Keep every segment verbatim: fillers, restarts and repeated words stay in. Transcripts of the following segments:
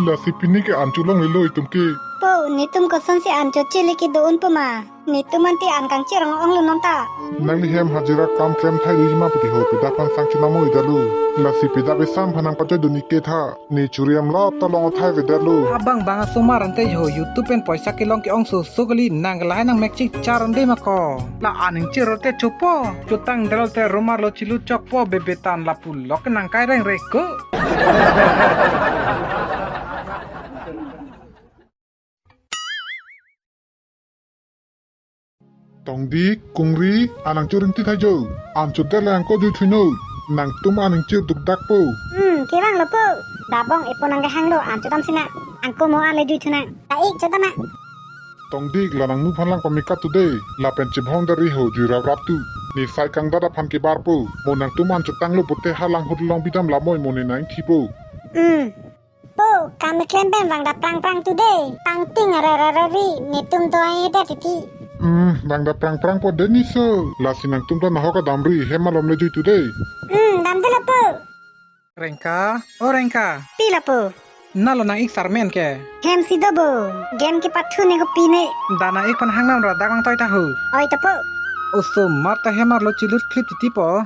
Lasi pini ke an cholonglelo itum ke. Po, netum kosonsi an chochele kedo-un po ma? Netum ante an kangchir ong-onglo non ta. Nangli hem hajira kam klem thai doji ma puti ho, pida aphan sang chonam-o-edetlo. Lasi pida aphan sang aphan nangpachoi dun ik ke tha. Ne churi amlap ta long athai avedetlo. Abang bang asomar ante ho, YouTube pen poisa kelong ke-ong soso kali, nang lahai nangmek chechar un-e ma ko. La aning chiro te chopo, chotang dal te rumar lo chilu chokpo bebetan lapu lok nangkai reng reko. Tongdik, Kungri, an nangchor ring ti thai jo. An chodet le angko jui thunon. Nangtum aning chir dukdak po. Hmm, kevanglo po. Dabong epo nangkehanglo an chodam sinang. Angko mo an le jui thunang. Ta ik chodam ma. Tongdik, la nangmu aphan lang pameka tu de. Lapen chebhong dari ho jui rap rap tu. Ne sai kangdat aphan kebar po. Mo nangtum an chotanglo pote ha langhut long bidam lamoi mo ne nang thi po. Hmm. Po, kam keklem pen vang daprang prang tu de. Tangting are are are ri, netum do ai de titi. Hmm, vang daprang prang po de ni so. Lasi nangtum ta nahok adamri, hem malom le jui tu de. Hmm, damdelo po. Rengka, o Rengka. Pi lapu? Nalo nang ik sarmen ke. Hem si do bo. Game kepathu ne kopi ne. Da nang ik aphan hangnam ra dak vang toi ta ho. Oi to po. Osomar ta hem arlo chilut khlip titi po.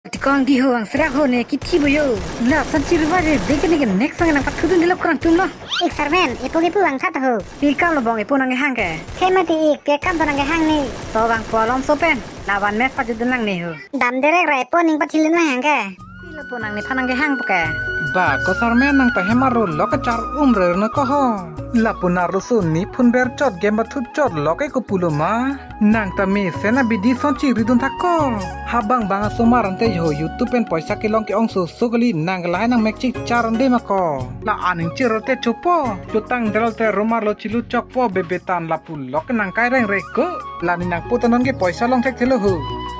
Tikong di ho, vang serak ho ne kithi bo yo. La san chirwa re de ke ne ke next sang nangpathu dun dilo kurang tum lo. Ik sarmen, epo kepu vangtha ta ho. Pi kam lo bong epo nangkehang ke. He mati ik, pi akam to nangkehang ne. To vangpo alom so pen. La van mes pajut dun lang ne ho. Dam derek ra epo ning pathilin nang hang ke. Pi lapu nang nephan nangkehang po ke. Ba ko sarmen nang ta hem arlo lok kachar umrer no ko ho. Lapu narlo so ne phun ber chot game bathup chot lok ke kopulo ma. Nang ta mesen abidi son chiri dun thak ko. Habang bang asomar ante ho YouTube pen poisa kelong ke-ong soso kali nang lahai nangmek chechar un-e ma ko. La aning chiro te chopo. Chotang dal te rumar lo chilu chokpo bebetan lapu lok nangkai reng reko. La ne nangpu ta non ke poisa long thekthelo ho.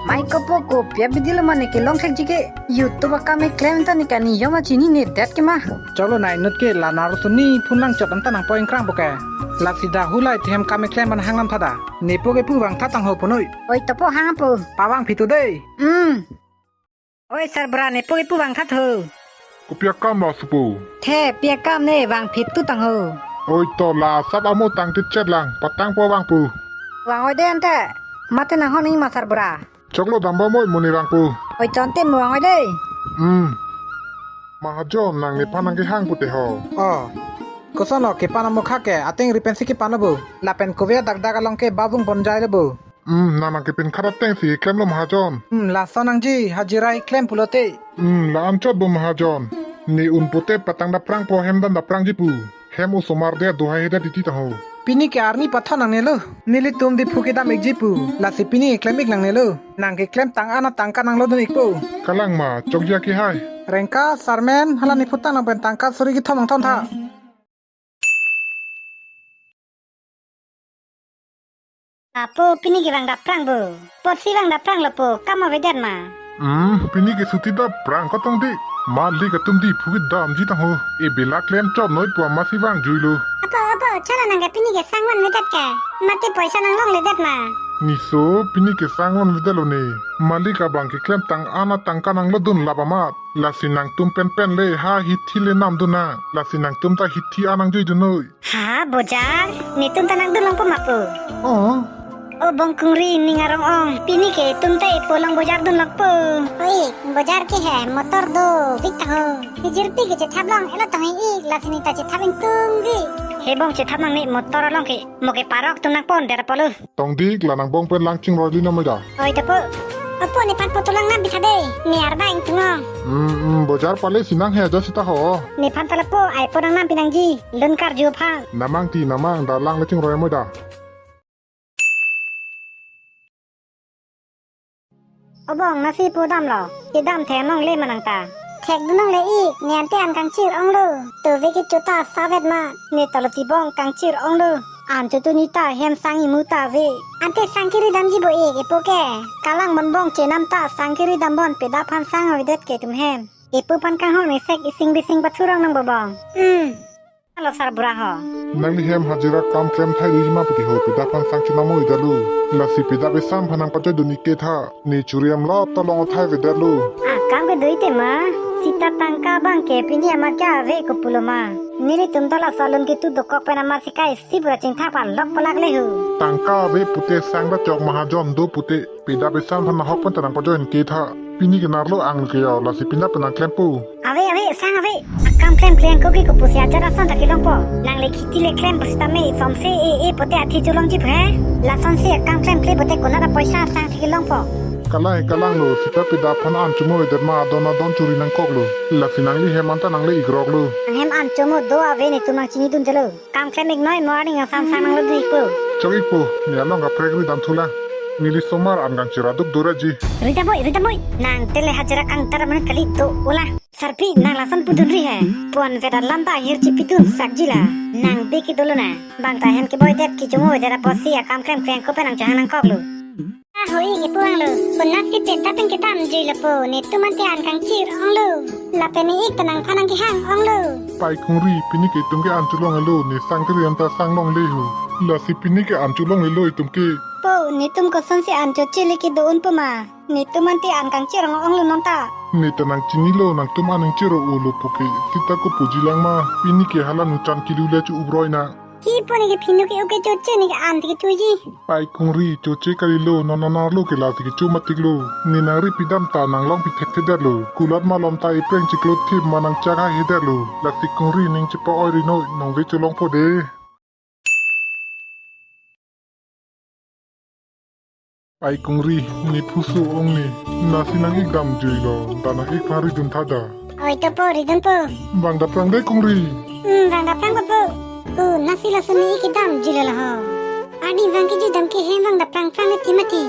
Mai kopo kopi abidi lo mane kelong thekji ke. YouTube akam keklem ta ne kaniyom achini ne det ke ma. Choklo nai nut ke la narlo so ne phun lang chot anta nangpo ingkrang po ke. Lasi da hulai te hem kam keklem aphan hangnam tha da. Nepo kepu vangtha tang ho punoi. Oi to po hang po. Pavang phi tu de. Hmm. Oi sarbura nepo kepu vangtha tho. Kopi akam la supo. The pi akam ne vang phi tu tang ho. Oi to la sap amo tang ti chet lang patang po vangpo. Vang oi de ante. Mate nang hon ing ma sarbura. Choklo dam ba moi mo ne vangpo. Oi to ante mo vang oi de. Hmm. Mahajon nang nephan nangkehang pute ho. Oh. Koson lo kepan amokha ke ateng ri pensi kepan abo. Lapen kove dak dak along ke babung bonjai le bo. Hmm, nang nangkepin khat ateng si klemlo mahajon. Hmm, lason nangji hajira keklem pulote. Hmm, la anchot bo mahajon. Ne un pote patang daprang po hem dam daprangji pu. Hem osomar de do hai heda titi ta ho. Pini ke arni pathon nangnelo. Nelitum Diphu kedam ikji pu. Lasi pini keklem ik nangnelo. Nang keklem tang an atangka nanglo dun ik po. Kalang ma, chokja ke hai. Rengka, Sarmen, hala nephutang nang pen tangka suri kethom nangthon tha. Apo, pini ke vang daprang bo. Apotsi vang daprang lo po, kam avedet ma? Hmm, pini ke suti daprang kotong di. Malik atum Diphu kedamji tang ho. E bela klem chot noi pu amatsi vang juilo. Apo, apo, chala nang ke pini ke sang van vedet ke. Mate poisa nanglongledet ma? Niso, pini ke sang van vedet lo ne. Malik abang keklem tang an atangka nanglo dun lap amat. Lasi nangtum penpen le ha hithi le nam dun na. Lasi nangtum ta hithi an nangjui dun noi. Ha, bojar, netum ta nangdun long po ma po? Oh. O bong kungri ning arong ong, pini ke tum ta epo along bojar dun long po. Oi, bojar ke he, motor do, vik ta ho. Hijirpi ke chethap long, elo tong ik, lasi ne ta chethap ingtung vik. He bong chethap nangne motor along ke, mo ke parok tum nangpon der apotlo. Tong dik la nang bong pen lang chingroi li namoi da. Oi to po. Apo nephan poto lang nam bitha de. Ne arba ingtung ong. Hmm, hmm, bojar pale sinang he aja sita ho. Nephan ta lapu, ai po nang nam pinangji. Lun karju aphan. Namang ti namang da lang le chingroi amoi da. O bong nasi po damlo. Kedam thek nongle ma nang ta. Thek dun nongle ik, ne ante an kangchir onglo. Tove kecho ta savet ma, ne talo ti bong kangchir onglo. An cho tu ni ta hem sang imu ta ave. Ante sang kiri damji bo ik epo ke. Kalang bon bong chenam ta sang kiri dam bon peda aphan sang avedet ke tum hem. Epo aphan kanghon isek ising bising pathurong nang bo bong. Hmm. Alo sarbura ho. Nangli hem hajira kam klem thai doji ma puti ho, peda aphan sang chinam oi dalo. Lasi peda aphan sang aphan nangpachoi dun ik ke tha. Ne churi amlap ta long athai avedetlo. Ah, kam ke do-ik te ma. Sita tangka abang ke pini amat ke ave ko pulo ma. Nelitum ta laso alun ketu dokok pen amat si kai si pura chingthang palok palak le ho. Tangka ave pute sang ta chok mahajon do pute. Pida pesan aphan nahok pen ta nangpajoin ke tha. Pini ke nerlo ang ke yo, lasi pini pen nangklempo. Ave, ave, sang ave. Akam klemkle ko ke kopusi ajar ason ta kelongpo. Nang le khiti le klem pusitame somse e e pute athi cholongji phe. Lasonsi akam klemkle pute konat apoisa sang ta kelongpo. Kalang, kalang lo, sita pida aphan an chomo-edet ma adon adon churi nangkoklo. Lasi nangli hem anta nangle ikroklo. Nang hem an chomo do ave, netum nangchinidun telo. Kam klem-ik noi, morning asam sang nanglo dui po. Chok-ikpo, ne along kaprek ridam thulang. Neli somar an kangchir aduk doraji. Ridam oi, ridam oi. Nang tele hajira kangtar amonit kali to ola. Sarpi, nang lason pudunri he. Puan vedat lam ta ahir chipidun sakji la. Nang be ke dolo na. Bang ta hem keboi det kechomo-edet apotsi akam klemkle ko pen nangchahang nangkoklo. Ahoi, ipu anglo. Konatsi peta pen kedamjui lapo, netum ante an kangchir onglo. Lapen ne-ik ta nangphan nangkehang onglo. Pai Kungri, pini ke itum ke an cholonglo, ne sang kiri anta sang longle ho. Lasi pini ke an cholonglelo itum ke. Po, netum kosonsi an choche le kedo-unpo ma. Netum ante an kangchir ong onglo non ta. Ne ta nangchinilo, nangtum an nangchir olo puke. Sita kopuji lang ma, pini ke hala nuchan kilu le chu ubroi na. Hi po, ne ke phinu ke uke choche, ne ke an te ke chuji. Pai Kungri, choche kalilo, non nerlo ke lasi kecho matiklo. Ne nangri pidam ta nanglong pithek thedetlo. Kulat malom ta ipreng chiklo thip ma nangchak hai hedetlo. Lasi Kungri ning chepa-oi ri noi, nong ve cholongpo de. Pai Kungri, ne phuso ong ne. Lasi nang-ik damjuilo, ta nang-ik phan ridun tha da. Oi to po, ridunpo. Vang daprang de Kungri. Hmm, vang daprangpo po. Konatsi lason ne-ik kedamjuilo la ho. Ani vang kejui dam ke hem vang daprang prang le thi mati.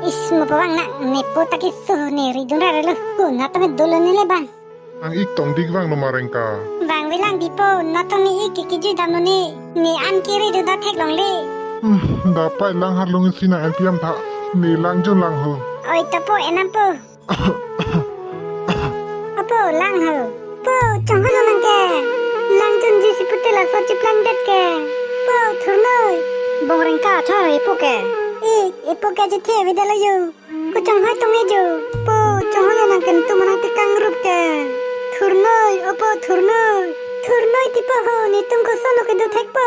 Is mo po vang na, ne po ta keso ne ridun ra relo. Konat tame dolo ne le bang. Nang-ik tongdik vanglo ma Rengka. Vang velang di po, non tong ne-ik ke kejui damlo ne. Ne an kiri do da theklongle. Hmm, da pai lang harlung isi na en piam tha. Ne lang jun lang ho. Oi to po, enam po. Apo, lang ho. Po, chonghoi lo nang ke. Lang junji si pute laso chiplang det ke. Po, thurnoi. Bong Rengka, choi ipo ke. I, ipo ke je the vidalo yo. Ko chonghoi tong-e jo. Po, chonghoi lo nang ke, netum nangtekang rup ke. Thurnoi, opo thurnoi. Thurnoi ti po ho, netum kosonlo kedo thekpo.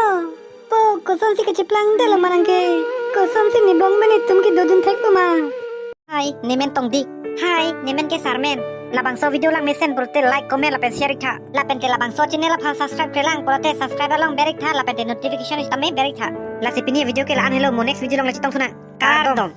Po, kosonsi kechiplang detlo ma nang ke. Kosonsi ne bong pen netum kedodun thekpo ma. Hai, nemen tongdik. Hai, nemen ke Sarmen. Labangso video lang mesen pulote like, comment lapen share-ik tha. Lapen ke labangso channel aphan subscribe-kle lang pulote subscribe along ber-ik tha, lapen te notification sitame ber-ik tha. Lasi pini video ke la-an helo, mo next video along le chetong thunang. Kardom.